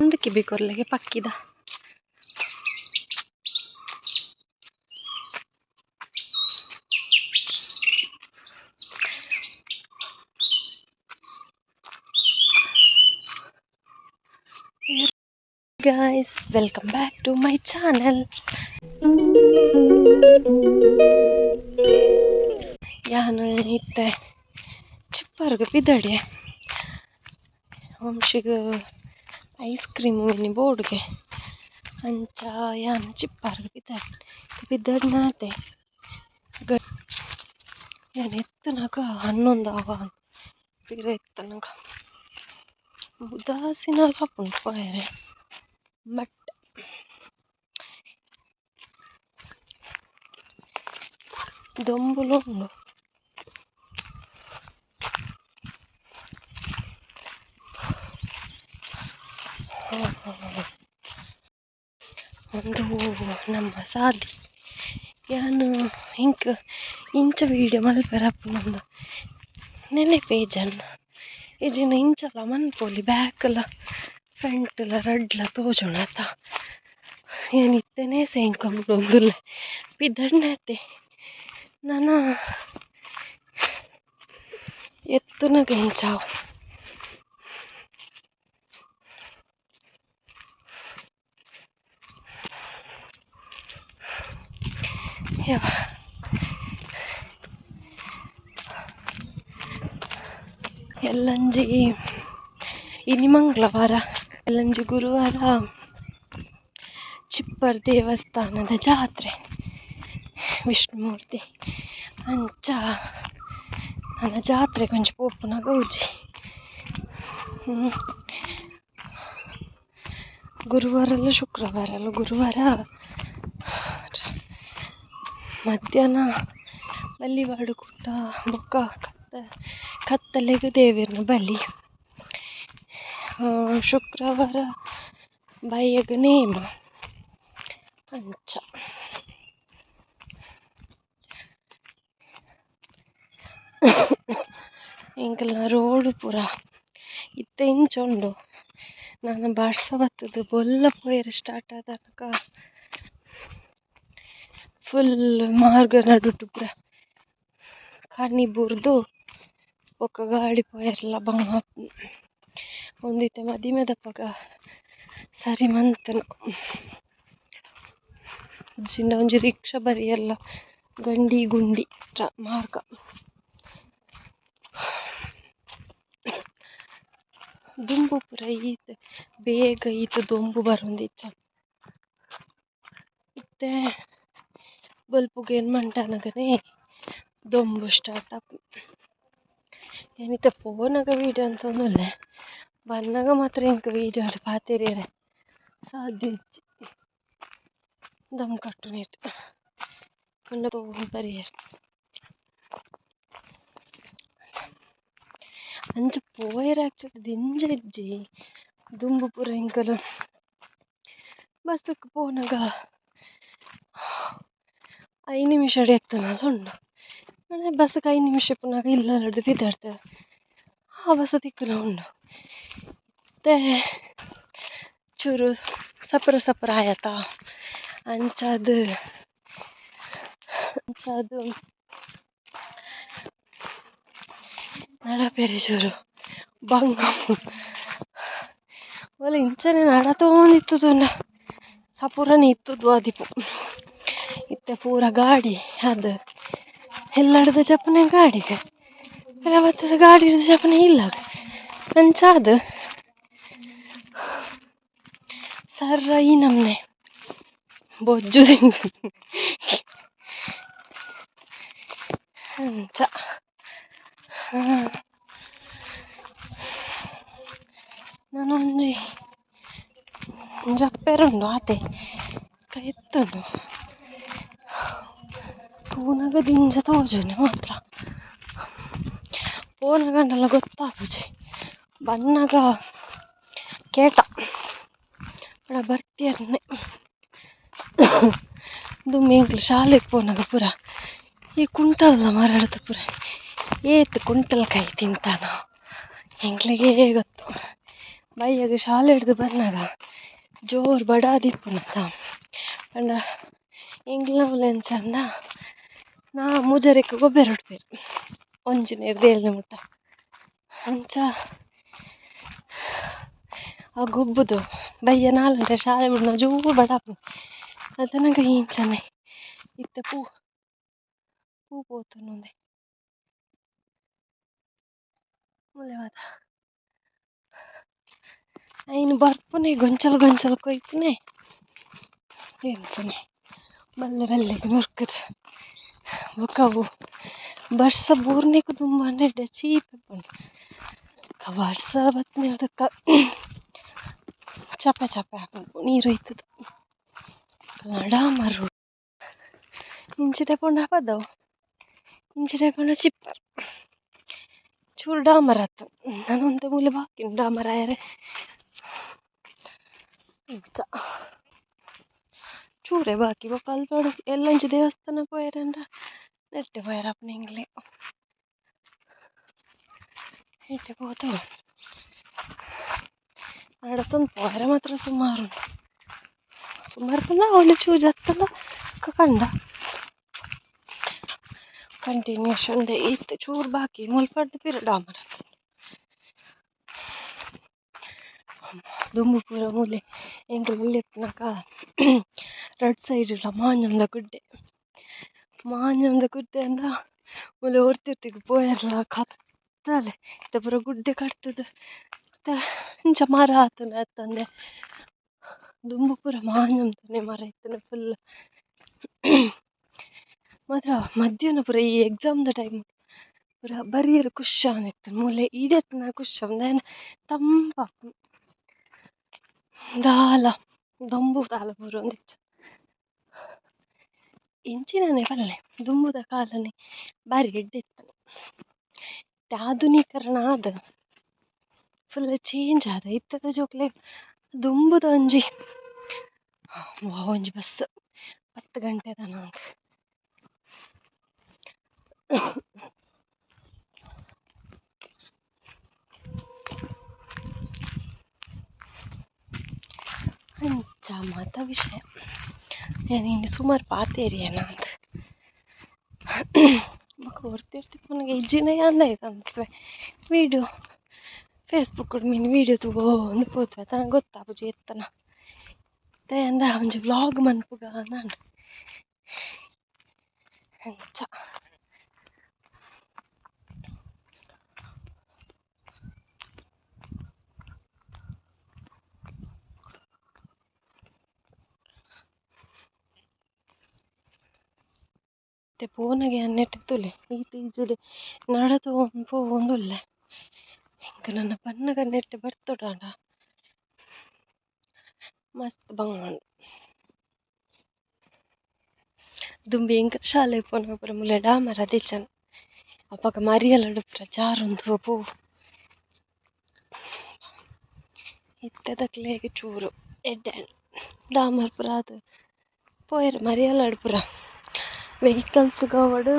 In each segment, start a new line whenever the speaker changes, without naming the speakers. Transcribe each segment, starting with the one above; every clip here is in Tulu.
ಉಂಡು ಕಿಬಿ ಕೊರ್ಲೆಗೆ ಪಕ್ಕಿದ. Guys, welcome back to my channel. ಯಾನ್ ಇತ್ತೆ ಚಿಪ್ಪರ್ಗ್ ಪಿದಡ್ಯೆ. ವಂಶಿಗ್ ಐಸ್ ಕ್ರೀಮ್ ಇನಿ ಬೋಡುಗೆ. ಅಂಚ ಯಾನ್ ಚಿಪ್ಪರ್ಗ್ ಪಿದಡ್ ಪಿದಡ್ನಾತೆ. ಯಾನ್ ಎತ್ತುನಗ 11 ಆವ ಪಿರ ಎತ್ತುನಗ ಉದಾಸೀನಲ ಆಪುಂಡು ಪೋಯೆರೆ. ಬಟ್ ದೊಂಬುಲ ಉಂಡು. ಉಂದು ನಮ್ಮ ಸಾದಿ. ಯಾನ್ ಎಂಕ್ ಇಂಚ ವೀಡಿಯೋ ಮಲ್ಪೆರೆ ಆಪುಂಡು ನೆನೆಪೇ ಇಜ್ಜಂಡ್. ಇಜ್ಜಿಂಡ ಇಂಚಲ ಮನ್ಪೊಲಿ ಬ್ಯಾಕ್ಲ ಫ್ರಂಟ್ಲ ರಡ್ಡ್ಲ ತೋಜುಂಡತ. ಯಾನ್ ಇತ್ತೆನೆ ಸೇಂಕ ಬುಡೊಂದುಲ್ಲೆ ಪಿದಡ್ನಾತೆ. ನನ ಎತ್ತುನಗ ಎಂಚ ಆವು. ಯವ್ವ. ಎಲ್ಲಂಜಿ ಇನಿ ಮಂಗಳವಾರ, ಎಲ್ಲಂಜಿ ಗುರುವಾರ ಚಿಪ್ಪರ್ ದೇವಸ್ಥಾನದ ಜಾತ್ರೆ, ವಿಷ್ಣುಮೂರ್ತಿ. ಅಂಚ ನನ ಜಾತ್ರೆಗ್ ಒಂಜಿ ಪೋಪುನ ಗೌಜಿ. ಗುರುವಾರಲ ಶುಕ್ರವಾರಲ, ಗುರುವಾರ ಮಧ್ಯಾಹ್ನ ಬಲ್ಲಿವಾಡು ಕೂಟ ಬೊಕ್ಕ ಕತ್ತಲೆಗ್ ದೇವೆರ್ನ ಬಲಿ. ಶುಕ್ರವಾರ ಬಯ್ಯಗ್ ನೇಮ ಅಂಚ. ಎಂಕಲ್ನ ರೋಡ್ ಪೂರ ಇತ್ತೆ ಇಂಚ ಉಂಡು. ನನ ಬರ್ಸ ಬತ್ತುದು ಬೊಲ್ಲ ಪೋಯೆರೆ ಸ್ಟಾರ್ಟ್ ಆದನಗ ಫುಲ್ ಮಾರ್ಗ ನಡುಟು ಪೂರ ಕನಿ ಬೂರ್ದು ಬೊಕ್ಕ ಗಾಡಿ ಪೋಯೆರೆಲ ಬಂಗ ಆಪುಂಡು. ಉಂದು ಇತ್ತೆ ಮದಿಮೆದಪಗ ಸರಿ ಮಂತುನ. ಇಜ್ಜಿಂಡ ಒಂಜಿ ರಿಕ್ಷಾ ಬರಿಯೆರ್ಲ ಗಂಡಿ ಗುಂಡಿ ಮಾರ್ಗ. ದುಂಬು ಪೂರ ಈತ್ ಬೇಗ ಈತ್ ದೊಂಬು ಬರೊಂದಿಜ್ಜಂಡ್. ಇತ್ತೆ ಬೊಲ್ಪುಗು ಎನ್ಮ ಗಂಟೆ ದೊಂಬು ಸ್ಟಾರ್ಟ್ ಆಪುಂಡು. ಯಾನ್ ಇತ್ತೆ ಪೋನಗ ವೀಡಿಯೋ ಮಂತೊಂದುಲ್ಲೆ, ಬನ್ನಗ ಮಾತ್ರ ಎಂಕ್ ವೀಡಿಯೋ ಪಾತೆರಿಯೆರೆ ಸಾಧ್ಯ ಇಜ್ಜಿ. ದಮ್ ಕಟ್ಟುನೆಟ್ ಪಂಡ ಬರಿಯೆರ್. ಅಂಚ ಪೋಯೆರೆ ಆಕ್ಚುಲಿ ದಿಂಜ ಇಜ್ಜಿ. ದುಂಬು ಪೂರ ಎಂಕುಲು ಬಸ್ಸ್ ಕ್ ಪೋನಗ 5 ನಿಮಿಷಡ್ ಎತ್ತುನಲ ಉಂಡು. ಆಂಡ ಬಸ್ಸ್ ಕ್ 5 ನಿಮಿಷ ಇಪ್ಪುನಗ ಇಲ್ಲಲ್ರ್ದ್ ಪಿದಡ್ದ್ ಆ ಬಸ್ಸ್ ತಿಕ್ಕುನ ಉಂಡು. ಇತ್ತೆ ಚೂರು ಸಪುರ ಸಪುರ ಆಯತ, ಅಂಚಾದ್ ಅಂಚಾದ್ ನಡಪೆರೆ ಚೂರು ಬಂಗ ಆಪುಂಡು. ಓಲ ಇಂಚನೆ ನಡತೊಂದಿತ್ತುಂಡ ಸಪುರನೆ ಇತ್ತುದು ಆದಿಪ್ಪು. ಇತ್ತೆ ಪೂರ ಗಾಡಿ ಆದ್ ಎಲ್ಲಡ್ದ್ ಜಪ್ಪುನೆ ಗಾಡಿಗ್, ಪಿರ ಬತ್ತುದು ಗಾಡಿಡ್ದ್ ಜಪ್ಪುನೆ ಇಲ್ಲಗ್. ಅಂಚಾದ್ ಸರ್ರ ಈ ನಮ್ನೆ ಬೊಜ್ಜು ದಿಂಜುಂಡು ಅಂಚ. ನನೊಂಜಿ ಜಪ್ಪೆರೆ ಉಂಡು ಆತೆ ಬೊಕ್ಕ ಎತ್ತುಂಡು. ತೂನಗ ದಿಂಜ ತೋಜುಂಡು ಮಾತ್ರ, ಪೋನಗಂಡಲ ಗೊತ್ತಾಪುಜಿ. ಬನ್ನಗ ಕೇಟ ಪಂಡ ಬರ್ತಿಯರ್ನೆ. ದುಂಬು ಎಂಕ್ಲು ಶಾಲೆಗ್ ಪೋನಗ ಪೂರ ಈ ಕುಂಟಲ್ದ ಮರಡ್ದ್ ಪೂರ ಏತ್ ಕುಂಟಲ್ ಕಾಯಿ ತಿಂತಾನ ಎಂಕ್ಲೆಗೇ ಗೊತ್ತು. ಬಯ್ಯಗ್ ಶಾಲೆಡ್ದ್ ಬನ್ನಗ ಜೋರು ಬಡಾದಿಪ್ಪುನತ ಪಂಡ ಎಂಕ್ಲ್ನವುಲು ಎಂಚಂಡ ನಾ ಮೂಜರೆಕ್ ಗೊಬ್ಬೆರೆ ಬುಡ್ಪೆರ್ ಒಂಜಿನೆರ್ದ್ ಏಳನೇ ಮುಟ್ಟ ಅಂಚ ಆ ಗೊಬ್ಬುದು ಬಯ್ಯ 4 ಗಂಟೆ ಶಾಲೆ ಬುಡ್ನ ಜೋರು ಬಡ ಆಪುಂಡು ಅತನಗ ಇಂಚನೆ ಇತ್ತೆ ಪೂ ಪೂ ಪೋತುಂಡು ಮೂಲೆ ಮಾತ ಐನ್ ಬರ್ಪುನೆ ಗೊಂಚಲು ಗೊಂಚಲು ಕೊಯ್ಪುನೆ ತಿನ್ಪುನೆ ಬಲ್ಲೆ ಬಲ್ಲೆಗ್ ನುರ್ಕುದು ಬೊಕ ಅವು ಬರ್ಸ ಬೂರ್ನೆಕ್ ದುಂಬಾಂಡ ಎಡ್ಡೆ ಚೀಪ್ ಇಪ್ಪುಂಡು ಬೊಕ ಬರ್ಸ ಬತ್ತಿನೆರ್ದ್ ಚಪ್ಪೆ ಚಪ್ಪೆ ಆಪುಂಡು ನೀರು ಒಯ್ತುದು ಡಾಮರ್ ರೋಡ್ ಇಂಚಿಡೆ ಪೋಂಡ ಪದವು ಇಂಚಿಡೆ ಪೋಂಡ ಚಿಪ್ಪರ್ ಚೂರು ಡಾಮರ್ ಆತು ನನ ಒಂತೆ ಮೂಲೆ ಬಾಕಿ ಉಂಡು ಡಾಮರ್ ಆಯೆರೆ ಇಂಚ ಚೂರೆ ಬಾಕಿ ಬೊಕ ಅಲ್ಪ ಎಲ್ಲಂಚಿ ದೇವಸ್ಥಾನ ಪೋಯೆರಂಡ ನೆಟ್ಟೆ ಪೋಯೆರೆ ಆಪುನ ಎಂಕ್ಲೆ ನೆಟ್ಟೆ ಪೋತು ನಡತೊಂದು ಪೋಯೆರೆ ಮಾತ್ರ ಸುಮಾರು ಉಂಡು ಸುಮಾರು ಪಂಡ ಅವ್ಲು ಚೂರು ಜತ್ತಲ ಕಂಡ ಕಂಟಿನ್ಯೂಷನ್ ಇತ್ತೆ ಚೂರು ಬಾಕಿ ಮುಲ್ಪಡ್ದ್ ಪಿರ ಡಾಮರ್ ಆತುಂಡು ದುಂಬು ಪೂರ ಮೂಲೆ ಎಂಕುಲು ಎಲ್ಯ ಇಪ್ಪುನಗ ರಡ್ಡ್ ಸೈಡ್ ಲ ಮಾಂಜಂದ ಗುಡ್ಡೆ ಮಾಂಜಂದ ಗುಡ್ಡೆ ಪಂಡ ಮೂಲೆ ಒರ್ತಿ ಒರ್ತಿಗ್ ಪೋಯೆರ್ಲ ಕತ್ತಲೆ ಇತ್ತೆ ಪೂರ ಗುಡ್ಡೆ ಕಡ್ತುದು ಇತ್ತೆ ಇಂಚ ಮರ ಆತುಂಡು ಅತ್ತಂದೆ ದುಂಬು ಪೂರ ಮಾಂಜಂದನೆ ಮರ ಇತ್ತುಂಡು ಫುಲ್ ಮಾತ್ರ ಮಧ್ಯಾಹ್ನ ಪೂರ ಈ ಎಕ್ಸಾಮ್ ದ ಟೈಮ್ ಪೂರ ಬರಿಯೆರೆ ಖುಷಿ ಆವೊಂದಿತ್ತುಂಡು ಮೂಲೆ ಇಡೆತ್ತ್ಂಡ ಖುಷಿ ಆಪುಂಡು ದಾಯೆ ತಂಪಾಪುಂಡು ದಾಲ ದೊಂಬು ದಾಲ ಬೂರೊಂದಿಜ್ಜಿ ಇಂಚಿನನೆ ಪಲ್ಲೆ ದುಂಬುದ ಕಾಲನೆ ಬಾರಿ ಎಡ್ಡೆ ಇತ್ತುಂಡು ಇತ್ತೆ ಆಧುನೀಕರಣ ಆದ್ ಫುಲ್ ಚೇಂಜ್ ಆದ್ ಇತ್ತೆದ ಜೋಕ್ಲೆಗ್ ದುಂಬುದ ಒಂಜಿ ವಾ ಒಂಜಿ ಬಸ್ಸ್ 10 ಗಂಟೆದ ಉಂಡು. ಅಂಚ ಮಾತ ವಿಷಯ ಯಾನ್ ಇನಿ ಸುಮಾರ್ ಪಾತೆರಿಯೆನ ಅಂದ್ ಬೊಕ ಒರ್ತಿ ಒರ್ತಿ ಪೋನಗ ಇಜ್ಜಿಂಡ ಯಾನ್ ದಾಯೆ ಪನ್ಪುವೆ ವೀಡಿಯೋ ಫೇಸ್ಬುಕ್ ಡ್ ಮಿನಿ ವೀಡಿಯೋ ತೂವೊಂದು ಪೋತುವೆ ಅತ ಗೊತ್ತಾಪುಜಿ ಏತನ ಇತ್ತೆ ದಾಯೆಂಡ ಒಂಜಿ ವ್ಲಾಗ್ ಮನ್ಪುಗ ಅಂದ್ ಅಂಚ ಇತ್ತೆ ಪೋನಗ ಯಾನ್ ನೆಟ್ಟ್ ತೂಲೆ ಈತ್ ಈಸಿಲಿ ನಡತೊಂದು ಪೋವೊಂದುಲ್ಲೆ ಎಂಕ್ ನನ ಬನ್ನಗ ನೆಟ್ಟ್ ಬರ್ತೊಡಾಂಡ ಮಸ್ತ್ ಬಂಗ ಉಂಡು ದುಂಬು ಎಂಕ್ ಶಾಲೆಗ್ ಪೋನಗ ಪೂರ ಮೂಲೆ ಡಾಮರ ದಿಜ್ಜಂಡ್ ಅಪಗ ಮರಿಯಲಡ್ ಪೂರ ಜಾರೊಂದು ಪೋ ಇತ್ತೆದಕ್ಲೆಗ್ ಚೂರು ಎಡ್ಡೆ ಆಂಡ್ ಡಾಮರ್ ಪೂರ ಆದ್ ಪೋಯೆರ್ ಮರಿಯಲಡ್ ಪೂರ ವೆಹಿಕಲ್ಸ್ ಗಾವಡ್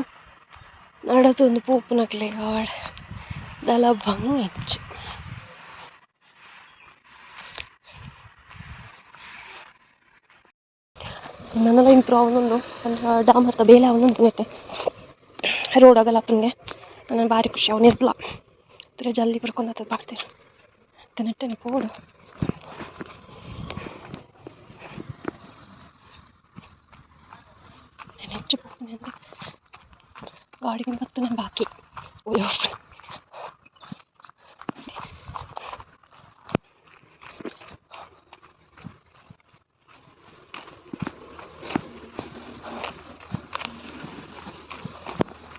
ನಡತೊಂದು ಪೋಪುನಕ್ಲೆಗ್ ಆವಡ್ ದಾಲ ಬಂಗ ಇಜ್ಜಿ. ನನಲ ಇಂಪ್ರೂವ್ ಆವೊಂದುಂಡು ಪಂಡ ಡಾಮರ್ದ ಬೇಲೆ ಆವೊಂದುಂಡು ನೆಟ್ಟೆ ರೋಡ್ ಅಗಲ ಆಪುಂಡೆ ನನ ಬಾರಿ ಖುಷಿ ಅವು ನಿರ್ಲ ತೂಲೆ ಜಲ್ದಿ ಪೂರ ಕೊನತ್ದ್ ಪಾಡ್ದೆರ್ ಇತ್ತೆ ನೆಟ್ಟನೆ ಪೋವೊಡು. ಹೆಚ್ಚು ಪೋಪುನೆ ಅಂದ್ ಗಾಡಿಗ್ ಬತ್ತುನ ಬಾಕಿ ಓಲು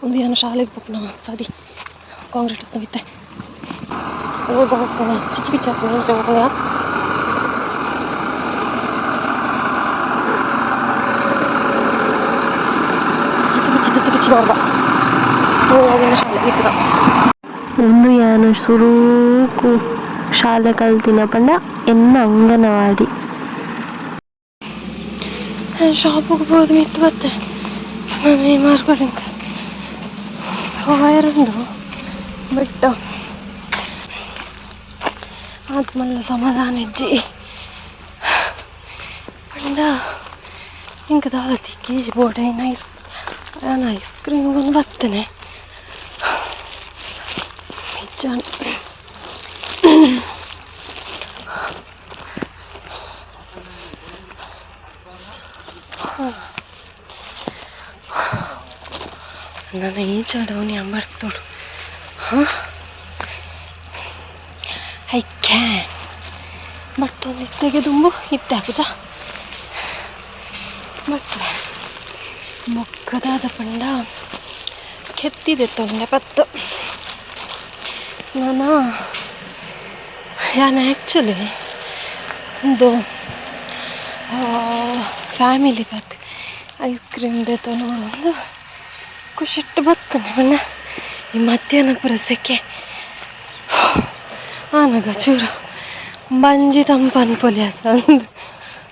ಉಂದು ಯಾನ್ ಶಾಲೆಗ್ ಪೋಪುನ ಸಾದಿ ಕಾಂಕ್ರೀಟ್ ಇತ್ತೆ ರೋಡ್ ರಸ್ತೆನೆ ಚಿಚ್ಚಿ ಪಿಚ್ಚಿ ಆಪುಂಡು ಇಂಚ ಪೋಪುನ ಚಿಚ್ಚಿ ಪಿಚ್ಚಿ ಚಿಚ್ಚಿ ಪಿಚ್ಚಿ ಮಾರ್ಗ ಶಾಲೆ ಮಿತ್ತ್ದ.
ಉಂದು ಯಾನ್ ಸುರುಕು ಶಾಲೆ ಕಲ್ತಿನ ಪಂಡ ಎನ್ನ ಅಂಗನವಾಡಿ.
ಶಾಪುಗ್ ಪೋದು ಮಿತ್ತ್ ಬತ್ತೆ ನನ ಈ ಮಾರ್ಗಡ್ ಎಂಕ್ ಪೋಯೆರೆ ಉಂಡು ಬಟ್ ಆತ್ ಮಲ್ಲ ಸಮಾಧಾನ ಇಜ್ಜಿ ಪಂಡ ಎಂಕ್ ದಾಲ ತಿಕ್ಕೀಜಿ ಬೋಡಾಯಿನ ಐಸ್ ಯಾನ್ ಐಸ್ ಕ್ರೀಮ್ ಒಂದು ಬತ್ತನೆ ಇಜ್ಜಾಂಡ್. ನನ ಇಂಚ ಡೌನಿ ಬರ್ತೊಡು. ಹಾಂ, I can ಬರ್ತೊಂದು ಇತ್ತೆಗೆ ದುಂಬು ಇತ್ತೆ ಆಪುಜ ಬರ್ತವೆ. ಬೊಕ್ಕದಾದ ಪಂಡ ಕೆತ್ತಿದೆ ತೊಂಡೆ ಪತ್ತು ನಾನ ಯಾನ್ ಆ್ಯಕ್ಚುಲಿ ಒಂದು ಫ್ಯಾಮಿಲಿ ಪ್ಯಾಕ್ ಐಸ್ ಕ್ರೀಮ್ ದೆತೊನೊಡು ಖುಷಿಟ್ಟು ಬತ್ತನೆ. ಪಂಡ ಈ ಮಧ್ಯಾಹ್ನ ಪೂರ ಸೆಕೆ ಆನಗ ಚೂರು ಬಂಜಿ ತಂಪು ಅನ್ಪೊಲಿ ಅಂದ್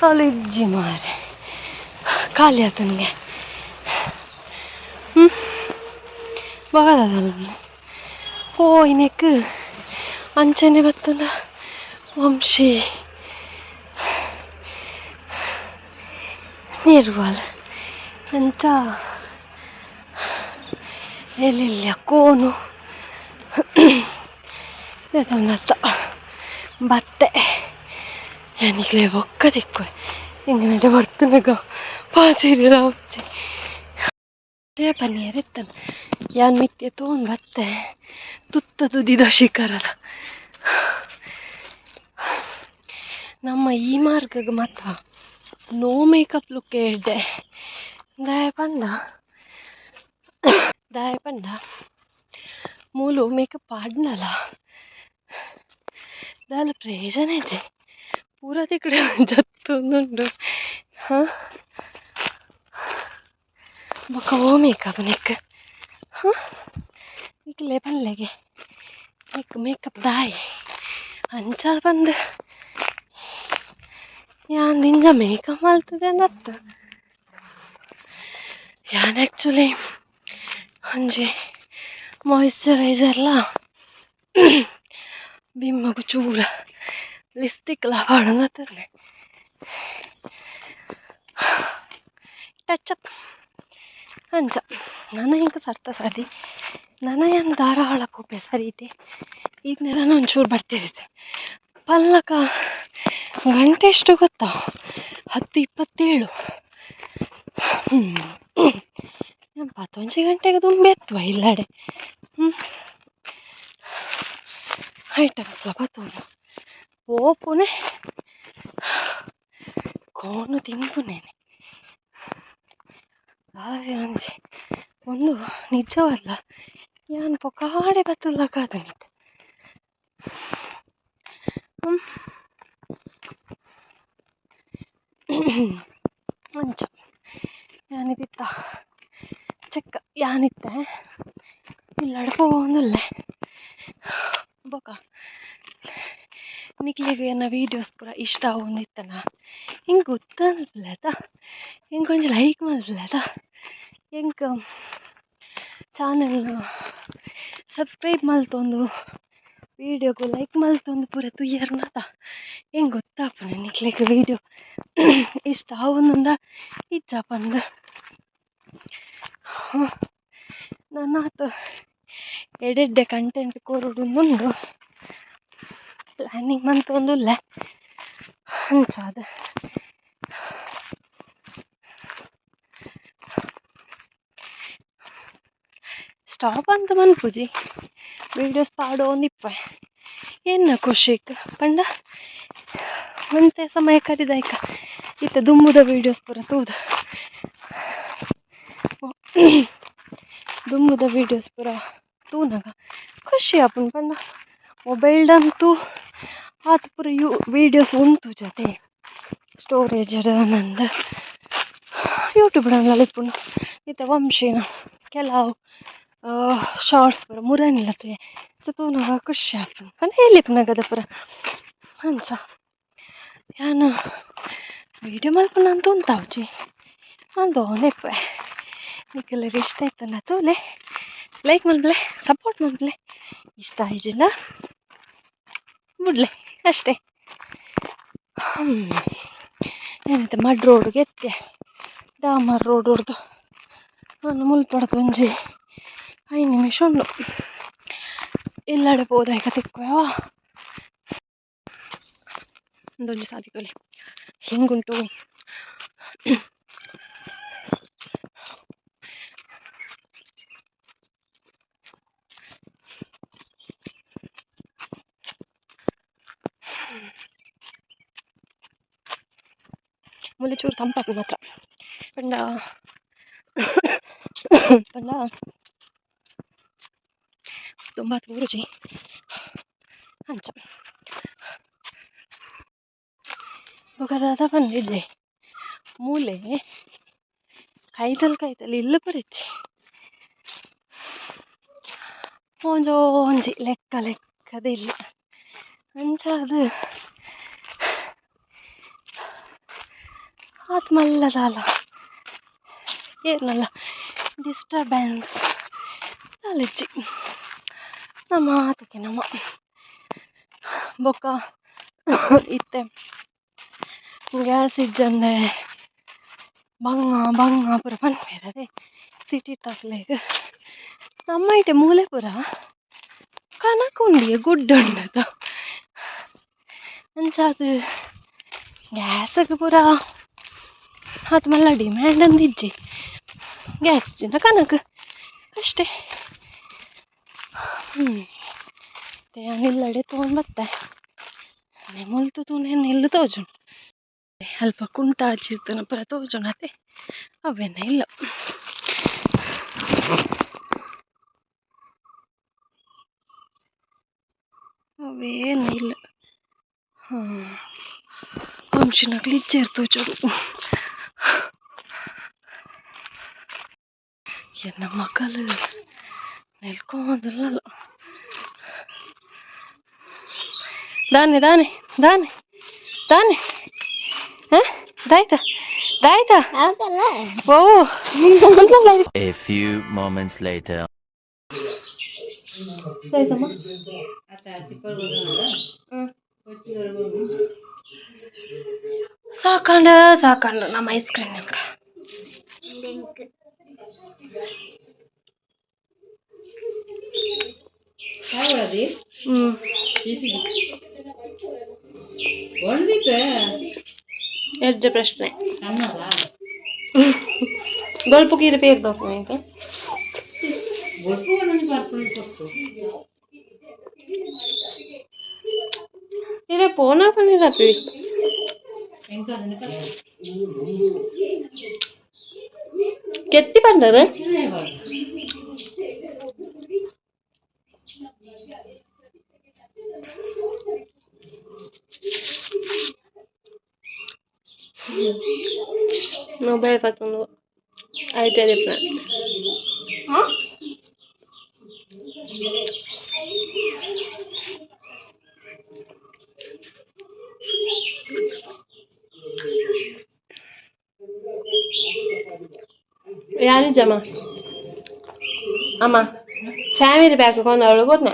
ಅವು ಇಜ್ಜಿ ಮಾರೆ, ಖಾಲಿ ಆತನಿಗೆ. ಹ್ಞೂ, ಬಗದಲ್ಲ ಪೋಯಿನೆಕ್ ಅಂಚನೆ ಬತ್ತುಂಡ ವಂಶಿ ನಿರ್ವಲ್ ಅಂಚ ಎಲ್ಲೆಲ್ಲ ಕೋನು ದೆತೊಂದತ್ತ ಬತ್ತೆ. ಯಾನಿಕ್ಲೆ ಬೊಕ್ಕ ತಿಕ್ಕುವೆ ಎಂಕನೆಟ ಬರ್ತುನಗ ಪಾತೆರ್ಯೆರೆ ಆಪುಜಿ. ಪನಿಯೆರೆ ಇತ್ತನ ಯಾನ್ ಮಿತ್ತೆ ತೋಂದು ಬತ್ತೆ ತುತ್ತ ತುದಿದ ಶಿಖರದ ನಮ್ಮ ಈ ಮಾರ್ಗಗ್ ಮಾತ ನೋ ಮೇಕಪ್ ಲುಕ್ ಎಡ್ಡೆ. ದಾಯೆ ಪಂಡ ದಾಯೆ ಪಂಡ ಮೂಲು ಮೇಕಪ್ ಪಾಡ್ಂಡಲ ದಾಲ ಪ್ರಯೋಜನ ಇಜ್ಜಿ, ಪೂರ ತಿಕ್ಕುಡು ಜತ್ತೊಂದುಂಡು. ಹಾಂ, ಬೊಕ ಓ ಮೇಕಪ್ ನೆಕ್ಕ್? ಹಾಂ, ನಿಕ್ಲೆ ಪನ್ಲೆಗೆ ನೆಕ್ಕ್ ಮೇಕಪ್ ದಾಯೆ ಅಂಚ ಪಂದ್ ಯಾನ್ ದಿಂಜ ಮೇಕಪ್ ಮಲ್ತುದೆಂದ್ ಯಾನ್ ಆ್ಯಕ್ಚುಲಿ ಒಂಜಿ ಮಾಯಿಶ್ಚರೈಸರ್ಲ ಬಿಮ್ಮಗ್ ಚೂರ ಲಿಪ್ಸ್ಟಿಕ್ಲ ಪಾಡೊಂದು ಬತ್ತುದೆ ಟಚ್ ಅಪ್ ಅಂಚ. ನನ ಎಂಕ್ ಸರ್ತ ಸರಿ ನನ ಯಾನ್ ಧಾರಾಳ ಪೋಪೆ ಸರಿಟೆ. ಈತ್ ನೇರ ಒಂಚೂರು ಬರ್ತಿರಿತ್ತೆ ಪಲ್ಲಕ. ಗಂಟೆ ಎಷ್ಟು ಗೊತ್ತಾ? 10:27. ಹ್ಞೂ, ಪತ್ತೊಂಜಿ ಗಂಟೆಗೆ ದುಂಬೆತ್ತುವ ಇಲ್ಲಡೆ. ಹ್ಞೂ, ಐಟಮ್ಸ್ಲ ಪತ್ತೊಂದು ಪೋಪುನೆ ಕೋನು ತಿನ್ಪುನೇನೆ ದಾದ ಒಂಜಿ ಒಂದು ನಿಜವಲ್ಲ ಯಾನ್ ಪೊಕಾಡೆ ಬತ್ತುಲಕಾತನಿತ್ತೆ. ಹ್ಞೂ, ಅಂಚ ಯಾನಿದಿತ್ತ ಚೆಕ್ಕ ಯಾನಿತ್ತೆ ಇಲ್ಲಡೆ ಪೋವೊಂದುಲ್ಲೆ. ಬೊಕ ನಿಕ್ಲೆಗ್ ಎನ್ನ ವೀಡಿಯೋಸ್ ಪೂರ ಇಷ್ಟ ಆವೊಂದಿತ್ತನ ಎಂಕ್ ಗೊತ್ತಾನ್ಪುಲೆ ಆತ, ಎಂಕ್ ಒಂಜಿ ಲೈಕ್ ಮಲ್ಪುಲೆ ಆತ, ಎಂಕ್ ಚಾನೆಲ್ನ್ ಸಬ್ಸ್ಕ್ರೈಬ್ ಮಲ್ತೊಂದು ವೀಡಿಯೋಗ್ ಲೈಕ್ ಮಲ್ತೊಂದು ಪೂರ ತೂಯರ್ನತ ಎಂಕ್ ಗೊತ್ತಾಪುಂಡು ನಿಕ್ಲೆಗ್ ವೀಡಿಯೋ ಇಷ್ಟ ಆವೊಂದುಂಡ ಇಜ್ಜ ಪಂದ್. ನನಾತ್ ಎಡ್ಡೆಡ್ಡೆ ಕಂಟೆಂಟ್ ಕೊರೊಡುಂದುಂಡು ಪ್ಲ್ಯಾನಿಂಗ್ ಮಂತೊಂದುಲ್ಲೆ ಅಂಚಾದ್. ಸ್ಟಾಪ್ ಅಂತ ಮನ್ಪುಜಿ, ವೀಡಿಯೋಸ್ ಪಾಡೊಂದಿಪ್ಪೆ ಎನ್ನ ಖುಷಿಕ್. ಪಂಡ ಒಂತೆ ಸಮಯ ಕರಿದಾಯ್ಕ ಇತ್ತೆ ದುಂಬುದ ವೀಡಿಯೋಸ್ ಪೂರ ತೂದು, ದುಂಬುದ ವೀಡಿಯೋಸ್ ಪೂರ ತೂನಗ ಖುಷಿ ಆಪುಂಡು. ಪಂಡ ಮೊಬೈಲ್ಡಂತೂ ಆತ್ ಪೂರ you videos ಉಂತುಜತೆ ಸ್ಟೋರೇಜ್ ನಂದು. ಯೂಟ್ಯೂಬ್ ಇಪ್ಪುಂಡು. ಇತ್ತೆ ವಂಶಿನ ಕೆಲವು ಶಾರ್ಟ್ಸ್ ಪೂರ ಮುರನಿಲ್ಲ ತೂಯೆ ಸೊ ತೂನಗ ಖುಷಿ ಆಪುಂಡು. ಪಂಡ ಎಲ್ಲಿಪ್ಪುನಗದ ಪೂರ ಅಂಚ ಯಾನ್ ವೀಡಿಯೋ ಮಲ್ಪುನ ಅಂತ ಉಂತಾವುಜಿ ಮಂತೊಂದೆ ಇಪ್ಪುವೆ. ನಿಕಲೆಗ್ ಇಷ್ಟ ಇತ್ತುಂಡ ತೂಲೆ, ಲೈಕ್ ಮಲ್ಪುಲೆ, ಸಪೋರ್ಟ್ ಮಲ್ಪುಲೆ. ಇಷ್ಟ ಆಯಿಜಿಂಡ ಬುಡ್ಲೆ. ಅಷ್ಟೇ. ಎಂತ ಮಡ್ ರೋಡ್ಗೆ ಎತ್ತೆ, ಡಾಮರ್ ರೋಡ್ ಹೊಡ್ದು ನಾನು ಮುಲ್ಪಡ್ದು ಒಂಜಿ 5 ನಿಮಿಷ ಉಂಡು. ಇಲ್ಲಡೆ ಪೋದಾಯ್ಕ ತಿಕ್ಕುವ. ಒಂದೊಂಜಿ ಸಾದಿ ತೋಲೆ ಹೆಂಗುಂಟು. ಮುಲ್ಲ ಚೂರು ತಂಪಾಪುಂಡು ಮಾತ್ರ. ಪಂಡ ಪಂಡ ತುಂಬ ರುಚಿ ಅಂಚ. ಬೊಕ ದಾದ ಪಂದಿಜ್ಜೆ, ಮೂಲೆ ಕೈತಲ್ ಕೈತಲ್ ಇಲ್ಲ್ ಪೂರ ಇಜ್ಜಿ, ಒಂಜೊಂಜಿ ಲೆಕ್ಕ ಲೆಕ್ಕದ ಇಲ್ಲ್. ಅಂಚಾದ್ ಆತ್ ಮಲ್ಲ ದಾಲ ಏರ್ನಲ ಡಿಸ್ಟರ್ಬೆನ್ಸ್ ದಾಲ ಇಜ್ಜಿ. ನಮ ಆತಕ್ಕೆ ನಮ. ಬೊಕ್ಕ ಇತ್ತೆ ಗ್ಯಾಸ್ ಇಜ್ಜಂದೆ ಬಂಗ ಬಂಗ ಪೂರ ಪನ್ಪೆರ್. ಅದೇ ಸಿಟಿ ತಕ್ಲೆಗ್. ನಮ್ಮ ಐಟೆ ಮೂಲೆ ಪೂರ ಕನಕ್ ಉಂಡಿಯೆ, ಗುಡ್ಡೆ ಉಂಡತ. ಅಂಚಾದ್ ಗ್ಯಾಸ್ಗ್ ಪೂರ ಆತ್ ಮಲ್ಲ ಡಿಮ್ಯಾಂಡ್ ಅಂದ್ ಇಜ್ಜಿ. ಗ್ಯಾಸ್ ಇಜ್ಜಿಂಡ ಕನಕ್ ಅಷ್ಟೇ. ಯಾನ್ ಇಲ್ಲಡೆ ತೋಂದು ಬತ್ತೆ. ಮುಲ್ತು ತೂಂಡ ಎನ್ನ ಇಲ್ಲ್ ತೋಜುಂಡು. ಅಲ್ಪ ಕುಂಟಾಜಿ ಇತ್ತುಂಡ ಪೂರ ತೋಜುಂಡು ಅತೆ, ಅವೆನ ಇಲ್ಲ. ಅವೇನ ಇಲ್ಲ. ಹಾಂ, ಅಂಚಿನಕ್ಲು ಇಜ್ಜೆರ್ ತೋಜೊಡು. ಎನ್ನ ಮಗಲ್ ನೆಲ್ಕೊಂದುಲ್ಲಲ್. ದಾನೆ ದಾನೆ ದಾನೆ ದಾನೆ? ಹ, ದಾಯ್ತ ದಾಯ್ತ? ಓ.
A few moments later.
ದಾಯ್ತಮ್ಮ? ಸಾಕಂಡ ಸಾಕಂಡು ನಮ್ಮ ಐಸ್ ಕ್ರೀಮ್ ನಿಮ್ಗೆ. ಹ್ಮ್. ಎಡ್ಡೆ ಪ್ರಶ್ನೆ. ಬೊಲ್ಪು ಕೀರೆ ಪೇರ್ ದೋಪು. ಇರೆ ಪೋನ ಪನ್ನಿರಪ್ಪಿ. ಕೆತ್ತಿ ಬಂದದ. ಮೊಬೈಲ್ ಪತ್ತೊಂದು ಐತೆ ದಿಪ್ಪನ. ಯಾನಿಜಮ್ಮ ಅಮ್ಮ, ಫ್ಯಾಮಿಲಿ ಪ್ಯಾಕ್ ಕೊಂದವಳು ಬೋದ್ನೆ.